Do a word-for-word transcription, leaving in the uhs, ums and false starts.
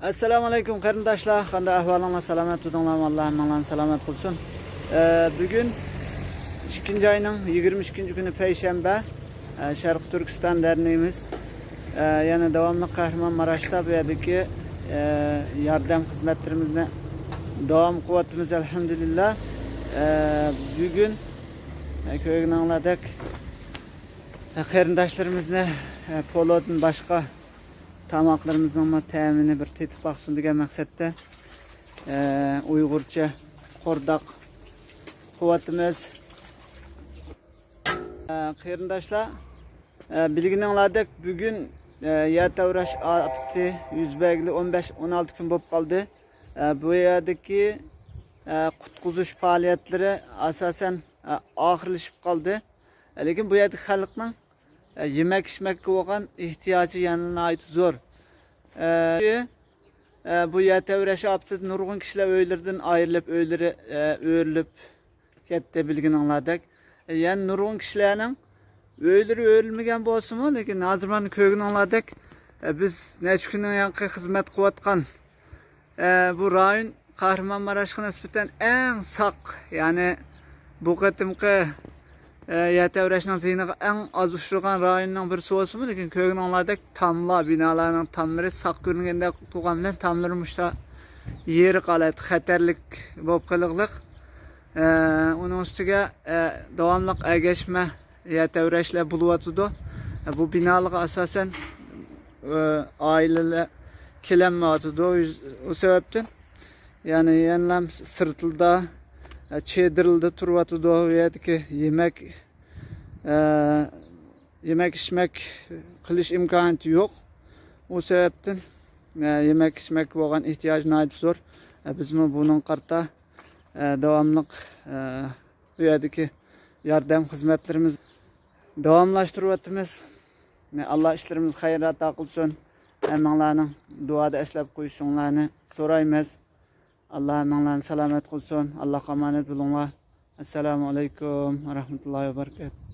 ئەسسالامۇ ئەلەيكۇم قېرىنداشلار، قانداق ئەھۋالىڭلار؟ سالامەت تۇردۇڭلارمۇ؟ ئاللا ھەممىڭلارنى سالامەت قىلسۇن. ئە، بۈگۈن ئىككىنچى ئاينىڭ يىگىرمە ئىككىنچى كۈنى، پەيشەنبە. ئە، شەرقىي تۈركىستان دەرنىيىمىز، ئە، يەنە داۋاملىق قەھرىمانماراشتا بۇ يەردىكى، ئە، ياردەم خىزمەتلىرىمىزنى داۋام قىلىۋاتىمىز، ئەلھەمدۇلىللا. ئە، بۈگۈن، ئە، كۆرگىنىڭلاردەك، ئە، قېرىنداشلىرىمىزنى، ئە، پولۇدىن باشقا تاماقلىرىمىزنىڭمۇ تەمىنى بىر تېتىپ باقسۇن دېگەن مەقسەتتە، ئە، ئۇيغۇرچە قورداق قىلىۋاتىمىز. ئە، قېرىنداشلار، ئە، بىلگىنىڭلاردەك، بۈگۈن، ئە، يەر تەۋرەش ئاپىتى يۈز بەرگىلى ئون بەش، ئون ئالتە كۈن بولۇپ قالدى. ئە، بۇ يەردىكى، ئە، قۇتقۇزۇش پائالىيەتلىرى ئاساسەن، ئە، ئاخىرلىشىپ قالدى. لېكىن بۇ يەردىكى خەلقنىڭ، ئە، يېمەك-ئىچمەككە بولغان ئېھتىياجى يەنىلا ناھايىتى زور. ئە، ئە، بۇ يەر تەۋرەش ئاپىتىدە نۇرغۇن كىشىلەر ئۆيلىرىدىن ئايرىلىپ، ئۆيلىرى، ئە، ئۆرۈلۈپ كەتتى، بىلگىنىڭلاردەك. يەنە نۇرغۇن كىشىلەرنىڭ ئۆيلىرى ئۆرۈلمىگەن بولسىمۇ، لېكىن ھازىر مانا كۆرگىنىڭلاردەك، ئە، بىز نەچچە كۈندىن ياقى خىزمەت قىلىۋاتقان، ئە، بۇ رايون قەھرىمانماراشقا نىسبەتەن ئەڭ ساق، يەنى بۇ قېتىمقى، ئە، يەر تەۋرەشنىڭ زىيىنىغا ئەڭ ئاز ئۇچرىغان رايوننىڭ بىرسى بولسىمۇ، لېكىن كۆرگىنىڭلاردەك تاملار، بىنالارنىڭ تاملىرى ساق كۆرۈنگەندەك تۇرغان بىلەن تاملىرى مۇشتا يېرىق ھالەتتە خەتەرلىك بولۇپ قېلىقلىق. ئە، ئۇنىڭ ئۈستىگە، ئە، داۋاملىق ئەگەشمە يەر تەۋرەشلەر بولۇۋاتىدۇ. ئە، بۇ بىنالارغا ئاساسەن، ئە، ئائىلىلەر كېلەلمەيۋاتىدۇ. ئۇ سەۋەبتىن، يەنى يەنىلا سىرتلىدا، ئە، چېدىرلىدا تۇرۇۋاتىدۇ. ئۇ يەردىكى يېمەك، ئە، يېمەك-ئىچمەك قىلىش ئىمكانىيىتى يوق. ئۇ سەۋەبتىن، ئە، يېمەك-ئىچمەككە بولغان ئېھتىياج ناھايىتى زور. ئە، بىزمۇ بۇنىڭغا قارىتا، ئە، داۋاملىق، ئە، بۇ يەردىكى ياردەم خىزمەتلىرىمىز داۋاملاشتۇرۇۋاتىمىز. ئاللا ئىشلىرىمىزغا خەير ئاتا قىلسۇن. ھەممىڭلارنىڭ دۇئادا ئەسلەپ قويۇشۇڭلارنى سورايمىز. ئاللا ھەممىڭلارنى سالامەت قىلسۇن. ئاللاغا ئامانەت بولۇڭلار. ئەسسالامۇ ئەلەيكۇم ۋە رەھمەتۇللاھى ۋە بەرىكاتۇھ.